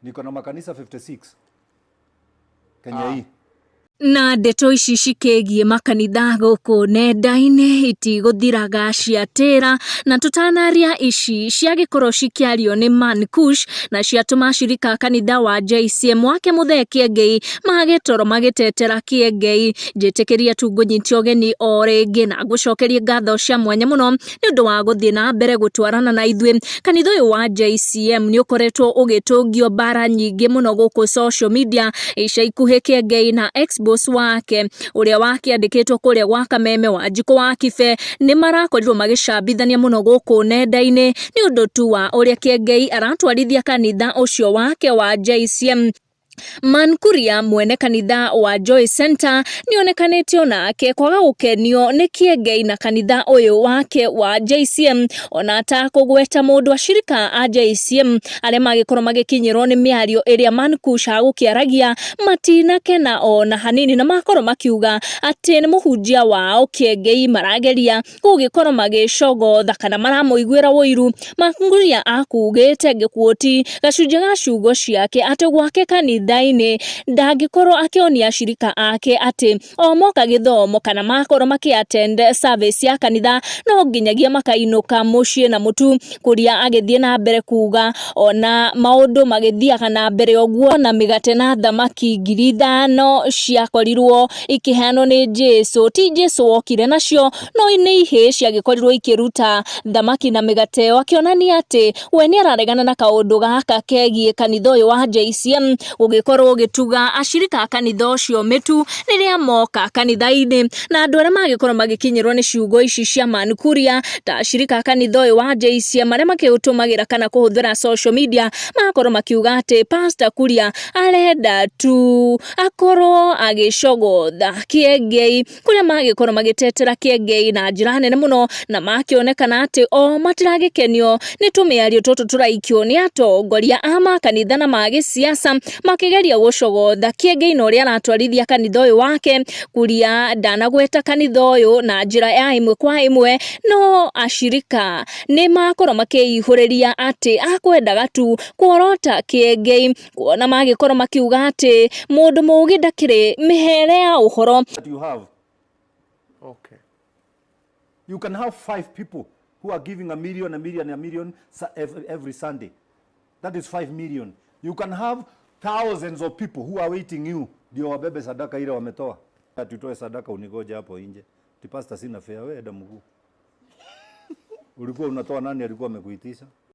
Niko na makanisa 56 Kenya hii. Na ndeto ici cikĩgiĩ makanitha gũkũ nenda-inĩ itigũthiraga ciatĩra, na tũtanaria ici ciagĩkorwo cikĩario nĩ Man Kush na ciatũma ashirika a kanitha wa JCM wake Mũthee Kĩengei mage toro magĩtetera Kĩengei. Njĩtĩkĩria tu ngũnyite ũgeni o rĩngĩ na ngũcokerie ngatho cia mwanya mũno nĩ ũndũ wa gũthiĩ na mbere gũtwarana na ithuĩ. Kanitha ũyũ wa JCM nĩ ũkoretwo ũgĩtũngio mbara nyingĩ mũno gũkũ social media ica ikuhĩ. Kĩengei na ex-boss wake ũrĩa wakĩandĩkĩtwo kũrĩa gwa Kameme, Wanjikũ wa Kibe, nĩ marakorirwo magĩcambithania mũno gũkũ nenda-inĩ nĩ ũndũ tu wa ũrĩa Kĩengei aratwarithia kanitha ũcio wake wa JCM. Mankuria mwene kanitha wa Joy Center nĩ onekanĩte onake kwaga gũkenio nĩ Kĩengei na kanitha ũyũ wake wa JCM, ona atakũgweta mũndũ. Ashirika a JCM arĩa magĩkorwo magĩkinyĩrwo nĩ mĩario ĩrĩa Mankush agũkĩaragia matinakena ona hanini, na makorwo makiuga atĩ nĩ mũhunjia wao Kĩengei marageria gũgĩkorwo magĩcogotha kana maramũiguĩra ũiru. Mankuria akugĩte, ngĩkuoti gacunjĩ ga ciugo ciake, atĩ gwake kanitha-inĩ ndangĩkorwo akĩonia ashirika ake atĩ o moka gĩthomo kana makorwo makĩ attend service ya kanitha no nginyagia makainũka mũciĩ na mũtu. Kuria agĩthiĩ na mbere kuga ona maũndũ magĩthiaga na mbere ũguo, na mĩgate na thamaki 5,000 ciakorirwo ikĩheanwo nĩ Jesu, ti Jesu wokire nacio, no nĩ ihĩĩ ciagĩkorirwo ikĩruta thamaki na mĩgate ĩyo, akĩonania atĩ we nĩ araregana na kaũndũ gaka kegiĩ kanitha ũyũ wa JCM gũgĩkorwo ũgĩtuga ashirika a kanitha ũcio mĩtu rĩrĩa moka kanitha-inĩ. Na andũ arĩa magĩkorwo magĩkinyĩrwo nĩ ciugo ici cia Mankuria, ta ashirika a kanitha ũyũ wa JCM arĩa makĩũtũmagĩra kana kũhũthĩra social media, magakorwo makiuga atĩ Pastor Kuria arenda tu akorwo agĩcogotha Kĩengei, kũrĩa magĩkorwo magĩtetera Kĩengei na njĩra nene mũno, na makĩonekana atĩ o matiragĩkenio nĩ tũmĩario tũtũ tũraikio nĩ atongoria a makanitha na ma gĩsiasa makĩgeria gũcogotha Kĩengei na ũrĩa aratwarithia kanitha ũyũ wake. Kuria ndanagweta kanitha ũyũ na njĩra ya ĩmwe kwa ĩmwe, no ashirika nĩ makorwo makĩihũrĩria atĩ akwendaga tu kuorota Kĩengei, kuona magĩkorwo makiuga atĩ mũndũ mũũgĩ ndakĩrĩ mĩhere ya ũhoro. That you have. You can have five people who are giving a million, a million, a million every Sunday. That is 5 million. You can have thousands of people who are waiting you ndio wabebe sadaka ile wametoa. Ati utoe sadaka unigoje hapo nje. Ati, "Pastor, sina fare." Wewe enda mguu. Ulikuwa unatoa, nani alikuwa amekuitisha?